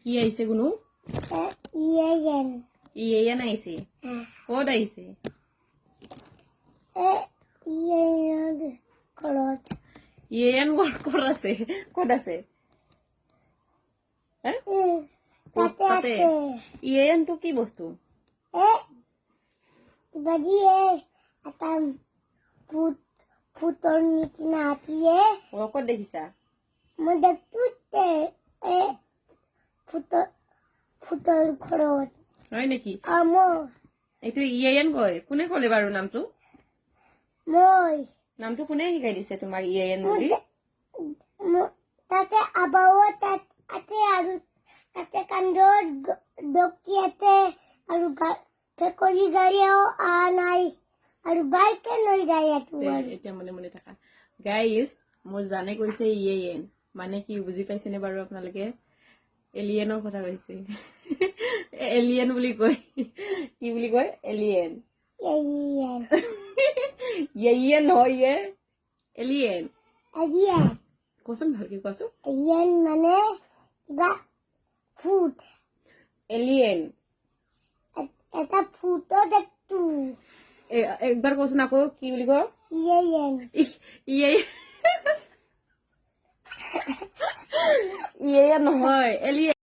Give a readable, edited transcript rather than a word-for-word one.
কি আহিছে গুণু? Yen. Yen আহিছে? ক'ত আহিছে? ইয়েন ঘৰত। ইয়েন ক'ত আছে? ক'ত আছে? হে? তাতে। তাতে? আছে। ইয়েনটো কি বস্তু? কিবা দিয়ে এটা ভূত, ভূতৰ নিচিনা আছিলে। অ, ক'ত দেখিছা? মই দেখোতে ভূতৰ ঘৰত। হয় নেকি? অ, মই। এইটো ইয়েন কয়। কোনে ক'লে বাৰু নামটো? মই। নামটো কোনে শিকাই দিছে তোমাক ইয়েন বুলি? তাতে আবাও তাত আছে আৰু তাতে কান্ধত ডকি আছে আৰু ফেকৰি গাড়ীও অহা নাই আৰু বাইকে লৈ যায় ইয়াতো। তে আৰু এতিয়া মনে মনে থাকা। গাইজ, মোৰ জানে কৈছে ইয়েন মানে কি, বুজি পাইছেনে বাৰু আপোনালোকে? এলিয়েনৰ কথা কৈছে। এলিয়েন বুলি কয়। কি বুলি কয়? এলিয়েন। এলিয়েন। ইয়েন নহয়, ইয়ে এলিয়েন। এলিয়েন। কোৱাচোন, ভালকে কোৱাচোন। এলিয়েন মানে কিবা ভূত। এলিয়েন। এটা ভূতো দেখতো। একবাৰ কোৱাচোন আকৌ, কি বুলি কয়? ইয়েন। ইয়ে ইয়ে নহয়, এলিয়েন।